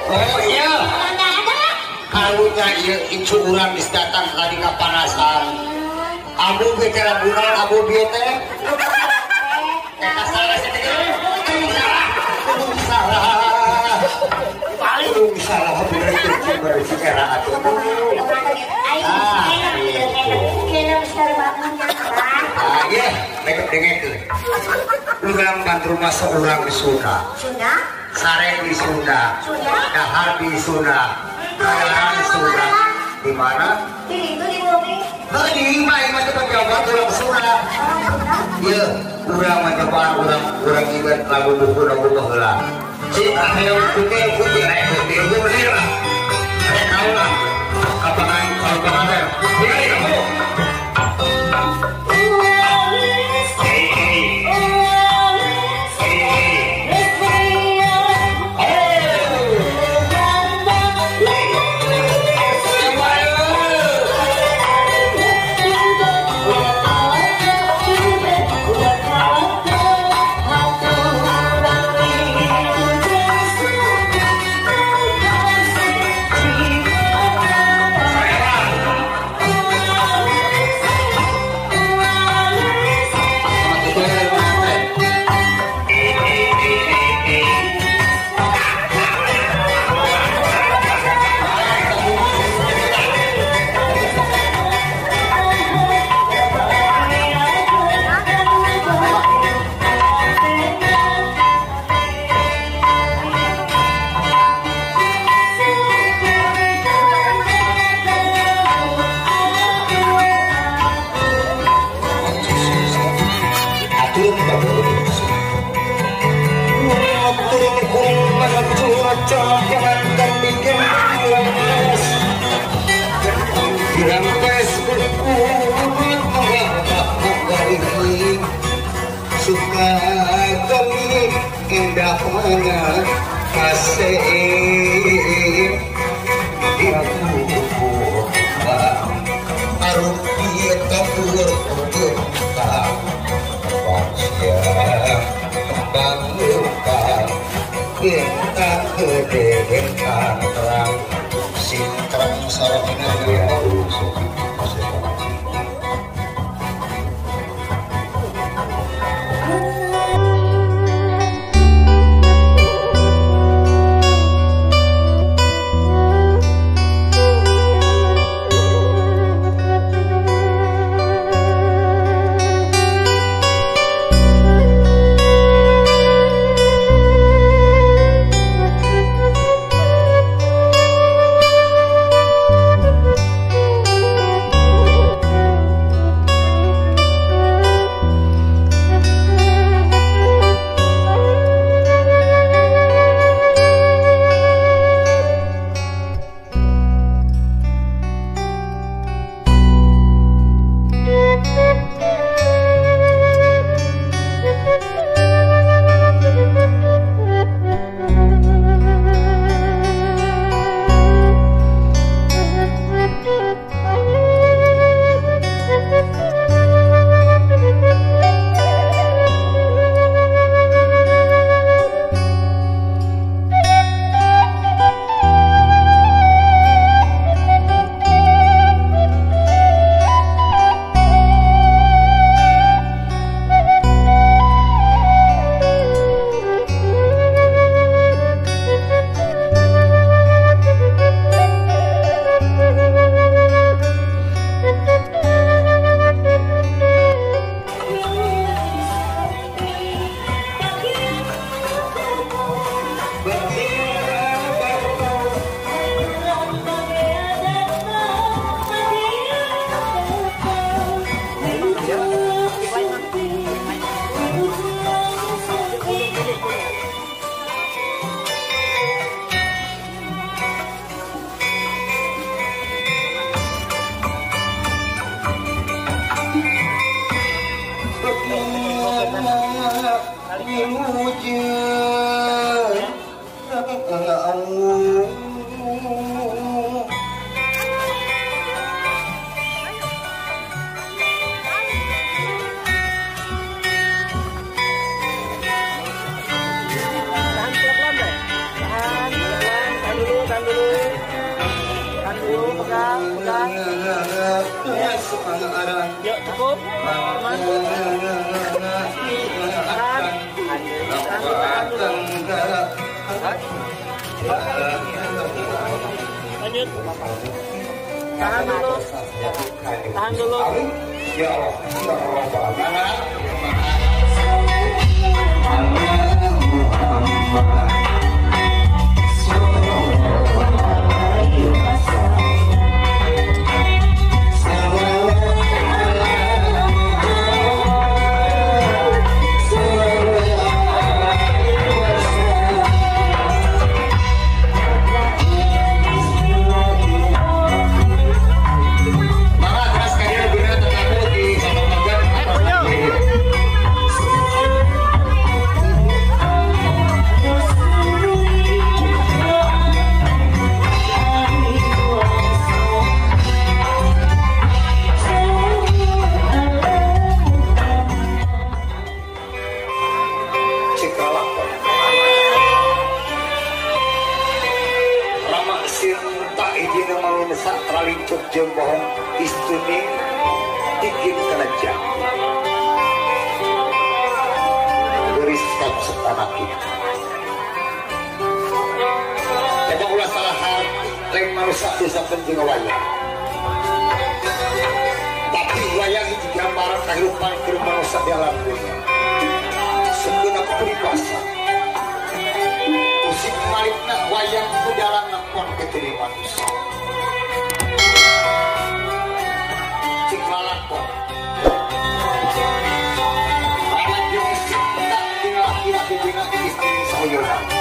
Oh iya. Karunya ieu incu urang geus datang tadi kapanasan. Abu ge teh lagunan abu bieu teh. Eta salah sih teh. Salah. Paling salah bener teh era atuh. Ah, ah iya, dengekeun. Urang bantu rumah seorang di Sunda. Sunda? Sare di Sunda. Sunda? Dahar di Sunda. Kayaan di Sunda. Di mana? Di itu di bumi. Heuh, di imah imah teh penjabat urang Sunda. Ieu urang mah cobaan urang urang inget lagu buku lagu baheula. Cik ayo putih putih rek putih geus bener lah. Rek naon lah. Kapangan kapangan teh. Ieu kamu. Suka kami indah mana kasih bintang gede bintang terang sinterang sarapina ya. Pegang, pegang. Yuk, cukup. Teman. Tahan. Tahan. Lanjut. Tahan dulu. Tahan dulu. Ya Allah. Tapi wayang itu gambaran kehidupan manusia di alam dunia. Segenap peribahasa. Musik malikna wayang itu dalam ngakon keteri manusia. Cik lalakon. Anak yang tak tinggal laki-laki bina istri sauyona.